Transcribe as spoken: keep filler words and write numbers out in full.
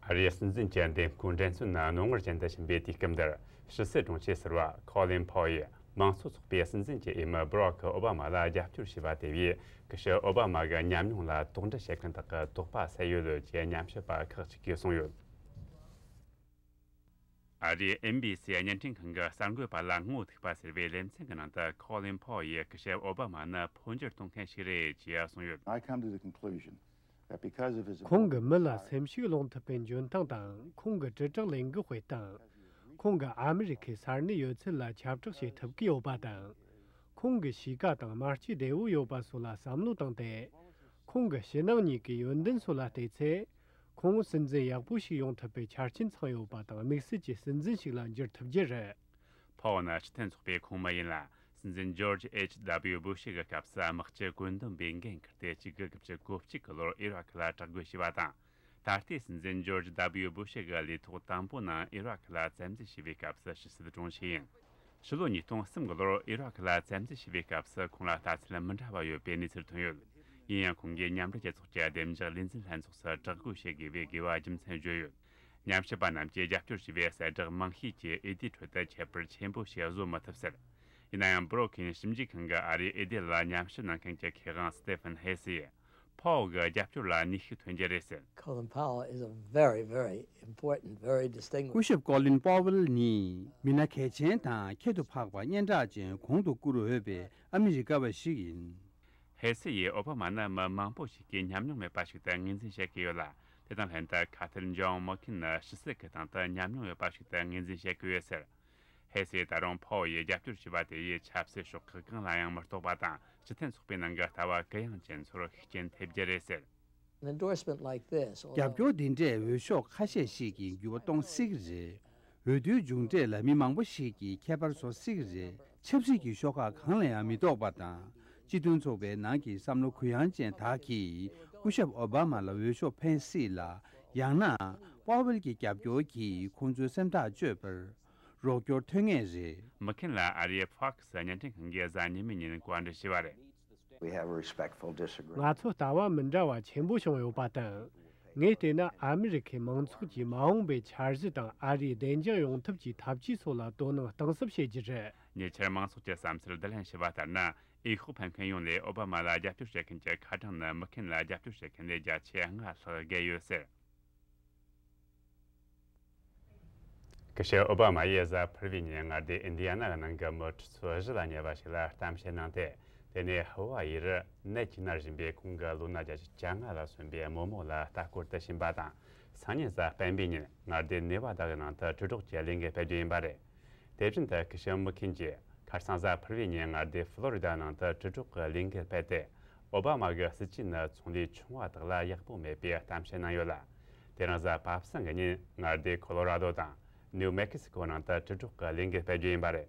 ཨ་རིའི་སྲིད་འཛིན་གྱི་འདེམས་བསྐོའི་འགྲན་རྩོད་ནི་རྣོ་ངར་ཅན་དུ་ཕྱིན་པའི་དུས་སྐབས་འདིར། ཕྱི་སྲིད་དྲུང་ཆེ་ཟུར་པ་ཁོ་ལིན་ཕོ་ཡིས་མང་གཙོ་ཚོགས་པའི་སྲིད་འཛིན་གྱི་འོས་མི་སྦ་རག་ཨོ་བྷ་མ་ལ་རྒྱབ་སྐྱོར་བྱས་པ་དེ་བས། སྐུ་ཞབས་ཨོ་བྷ་མ་གི་ཉམས་མྱོང་ལ་དོགས་འདྲི་བྱེད་མཁན་དག་གི་དོགས་པ་སེལ་ཡོད་ཅེས་ཉམས་ཞིབ་པ་ཁག་ཅིག་གིས་གསུངས་ཡོད། ཨ་རིའི་ཨེན་བྷི་སི་བརྙན་འཕྲིན་ཁང་གི་གསར་འགོད་པ་ལ་ངོ་ཐུག་པ་ཟེར་བའི་ལེ་ཚན་གྱི་ནང་དུ། ཁོ་ལིན་ཕོ་ཡིས་སྐུ་ཞབས་ཨོ་བྷ་མ་ནི་འཕོ་འགྱུར་གཏོང་མཁན་ཞིག་རེད་ཅེས་གསུངས་ཡོད། I come to the conclusion that because of his ཁོང་གི་མི་ལ་སེམས་ཤུགས་སློང་ཐུབ་པའི་འཇོན་ཐང་དང་། ཁོང་གི་དྲིལ་བསྒྲགས་ལས་འགུལ་སྤེལ་སྟངས། ཁོང་གིས་ཨ་མི་རི་ཁའི་ས་གནས་ཡོད་ཚད་ལ་ཁྱབ་བསྒྲགས་བྱེད་ཐུབ་ཀྱི་ཡོད་པ་དང་། ཁོང་གི་གཤིས་ཀ་དང་མ་ལྕེ་བདེ་བོ་ཡོད་པ་སོགས་ལ་བསམ་བློ་བཏང་སྟེ། ཁོང་གི་ཕྱི་ནང་གཉིས་ཀའི་ཡོན་ཏན་སོགས་ལ་བལྟས་ཚེ། ཁོང་སྲིད་འཛིན་ཡག་པོ་ཞིག་ཡོང་ཐུབ་པའི་ཆ་རྐྱེན་ཚང་ཡོད་པ་དང་། དམིགས་བསལ་གྱི་སྲིད་འཛིན་ཞིག་ལ་འགྱུར་ཐུབ་རྒྱུ་རེད། ཕོ་ནི་སྤྱི་མཐུན་ཚོགས་པའི་ཁོངས་མི་ཡིན་ལ། སྲིད་འཛིན་ཇོརྗ་ཨེཆ་ཌབ་ལིའུ་བུ་ཤི་གི་སྐབས་སུ་དམག་སྤྱི་བཀོད་འདོམས་པའི་འགན་འཁུར་ཏེ། ཆིག་སྟོང་དགུ་བརྒྱ་དགུ་བཅུ་གོ་གཅིག་གི་ལོར་ཨི་རག་ལ་དྲག་རྒོལ་བྱས་པ་དང་། ད་ལྟའི་སྲིད་འཛིན་ཇོརྗ་ཌབ་ལིའུ་བུ་ཤི་གི་ལས་ཐོག་དང་པོ་ནང་ཨི་རག་ལ་བཙན་འཛུལ་བྱས་པའི་སྐབས་སུ་ཕྱི་སྲིད་དྲུང་ཆེ་ཡིན། ཕྱི་ལོ་ཉིས་སྟོང་གསུམ་གྱི་ལོར་ཨི་རག་ལ་བཙན་འཛུལ་བྱས་པའི་སྐབས་སུ་ཁོང་ལ་ལྟ་ཚུལ་མི་འདྲ་བ་ཡོད་པའི་གནས་ཚུལ་ཐོན་ཡོད། ཡིན་ཡང་། ཁོང་གིས་མཉམ་འབྲེལ་རྒྱལ་ཚོགས་ཀྱི་བདེ་འཇགས་ལས་འཛིན་ལྷན་ཚོགས་སུ་དྲག་རྒོལ་བྱེད་དགོས་པའི་དགོས་པ་རྒྱུ་མཚན་བརྗོད་ཡོད། ཉམས་ཞིབ་པ་རྣམས་ཀྱིས་རྒྱབ་སྐྱོར་བྱས་པའི་གསལ་བསྒྲགས་མང་ཤས་ཀྱིས་འོས་བསྡུའི་ཁྲོད་དུ་ཁྱད་པར་ཆེན་པོ་ཞིག་བཟོ་མི་ཐུབ་ཟེར། ཡིན་ན་ཡང་། བྷུ་རུག་ཁིན་ཞིབ་འཇུག་ཁང་གི་ཨ་རིའི་འོས་བསྡུ་ལ་ཉམས་ཞིབ་གནང་མཁན་གྱི་མཁས་དབང་སི་ཏེ་ཕན་ཧེ་སི་ཡིས། ཕོ་གི་རྒྱབ་སྐྱོར་ལ་ནུས་ཤུགས་ཐོན་རྒྱུ་རེད་ཟེར། Colin Powell is a very, very important, very distinguished. སྐུ་ཞབས་ཀོ་ལིན་པོ་ཝེལ་ནི་མི་སྣ་གལ་ཆེན་དང་ཁྱད་དུ་འཕགས་པ་སྙན་གྲགས་ཅན་གོང་དུ་བཀུར་འོས་པའི་ཨ་མི་རི་ཀ་བ་ཞིག་ཡིན། ཧེ་སི་ཡིས་ཨོ་བྷ་མ་ནི་མི་མང་པོ་ཞིག་གིས་ཉམས་མྱོང་མེད་པ་ཞིག་ཏུ་ངོས་འཛིན་བྱེད་ཀྱི་ཡོད་ལ། དེ་དང་ལྷན་དུ་ཁ་ཐར་ཇོན་མོ་ཁིན་ནི་ཕྱི་སྲིད་ཀྱི་སྟེང་དུ་ཉམས་མྱོང་ཡོད་པ་ཞིག་ཏུ་ངོས་འཛིན་བྱེད་ཀྱི་ཡོད་ཟེར། ཧེ་སི་ད་རུང་ཕོ་ཡི་རྒྱབ་སྐྱོར་བྱས་པ་དེ་ཡིས་ཆབ་སྲིད་ཕྱོགས་ཁག་གང་ལ་ཡང་མི་གཏོགས་པ་དང་། སྤྱི་མཐུན་ཚོགས་པའི་ནང་གི་ལྟ་བ་གུ་ཡངས་ཅན་ཚོར་ཤུགས་རྐྱེན་ཐེབས་རྒྱུ་རེད་ཟེར། An endorsement like this, although རྒྱབ་སྐྱོར་འདི་འདྲས་འོས་ཤོག་ཁ་ཤས་ཤིག་གིས་འགྱུར་བ་གཏོང་སྲིད་ཀྱི་རེད། འོས་བསྡུའི་མཇུག་འབྲས་ལ་མི་མང་པོ་ཞིག་གིས་ཁྱད་པར་བཟོ་སྲིད་ཀྱི་རེད། ཆབ་སྲིད་ཀྱི་ཤོག་ཁག་གང་ལ་ཡང་མི་གཏོགས་པ་དང་། སྤྱི་མཐུན་ཚོགས་པའི་ནང་གི་བསམ་བློ་གུ་ཡངས་ཅན་དག་གིས་སྐུ་ཞབས་ཨོ་བྷ་མ་ལ་འོས་ཤོག་འཕེན་སྲིད་ལ། ཡང་ན་པོ་ཝེལ་གྱི་རྒྱབ་སྐྱོར་གྱིས་ཁོང་ཚོའི་སེམས་ཐག་གཅོད་པར་རོགས་སྐྱོར་ཐོན་ངེས་རེད། མུ་ཁིན་ལ་ཨ་རིའི་ཕོག་སི་བརྙན་འཕྲིན་ཁང་གིས་གཟའ་ཉི་མའི་ཉིན་བཀའ་འདྲི་ཞུས་པ་རེད། We have a respectful disagreement. ང་ཚོ་ལྟ་བ་མི་འདྲ་བ་ཆེན་པོ་བྱུང་ཡོད་པ་དང་། ངས་བལྟས་ན་ཨ་མི་རི་ཁའི་མང་ཚོགས་ཀྱིས་མ་འོངས་པའི་འཆར་གཞི་དང་ཨ་རིའི་བདེ་འཇགས་ཡོང་ཐབས་ཀྱི་ཐབས་ཇུས་སོགས་ལ་དོ་སྣང་གཏིང་ཟབ་བྱེད་རྒྱུ་རེད། ཉེ་ཆར་མང་ཚོགས་ཀྱི་བསམ་ཚུལ་བསྡུ་ལེན་ཞུས་པ་ལྟར་ན། འོས་ཤོག་འཕེན་མཁན་ཡོངས་ལས་ཨོ་བྷ་མ་ལ་རྒྱབ་སྐྱོར་བྱེད་མཁན་གྱི་ཁ་གྲངས་ནི་མུ་ཁིན་ལ་རྒྱབ་སྐྱོར་བྱེད་མཁན་ལས་བརྒྱ་ཆ་ལྔ་ལྷག་བརྒལ་ཡོད་ཟེར། སྐུ་ཞབས་ཨོ་བྷ་མ་ཡིས་གཟའ་ཕུར་བུའི་ཉིན་མངའ་སྡེ་ཨིན་ཌི་ཡ་ན་གི་ནང་གི་མི་ཁྲི་ཚོ་བཞི་ལ་ཉེ་བ་ཞིག་ལ་གཏམ་བཤད་གནང་སྟེ། དེ་ནས་ཧ་ཝ་ཡིར་ནད་ཀྱིས་མནར་བཞིན་པའི་ཁོང་གི་ལོ་ན་བརྒྱད་ཅུ་གྱ་ལྔ་ལ་སོན་པའི་རྨོ་མོ་ལ་ལྟ་སྐོར་དུ་ཕྱིན་པ་དང་། སང་ཉིན་གཟའ་སྤེན་པའི་ཉིན་མངའ་སྡེ་ནེ་ཝ་ད་གི་ནང་དུ་དྲིལ་སྒྲོག་གི་ལས་འགུལ་སྤེལ་རྒྱུ་ཡིན་པ་རེད། དེ་བཞིན་དུ་སྐུ་ཞབས་མུ་ཁིན་གྱིས་ཁ་སང་གཟའ་ཕུར་བུའི་ཉིན་མངའ་སྡེ་ཕློ་རི་ད་ནང་དུ་དྲིལ་སྒྲོག་གི་ལས་འགུལ་སྤེལ་ཏེ། ཨོ་བྷ་མ་གི་སྲིད་ཇུས་ནི་ཚོང་ལས་ཆུང་བ་དག་ལ་ཡག་པོ་མེད་པའི་གཏམ་བཤད་གནང་ཡོད་ལ། དེ་རིང་གཟའ་པ་སངས་ཀྱི་ཉིན་མངའ་སྡེ་ཁོ་ལོ་ར་དོ་དང་ནིའུ་མེག་སི་ཀོ་ནང་དུ་དྲིལ་སྒྲོག་གི་ལས་འགུལ་སྤེལ་རྒྱུ་ཡིན་པ་རེད།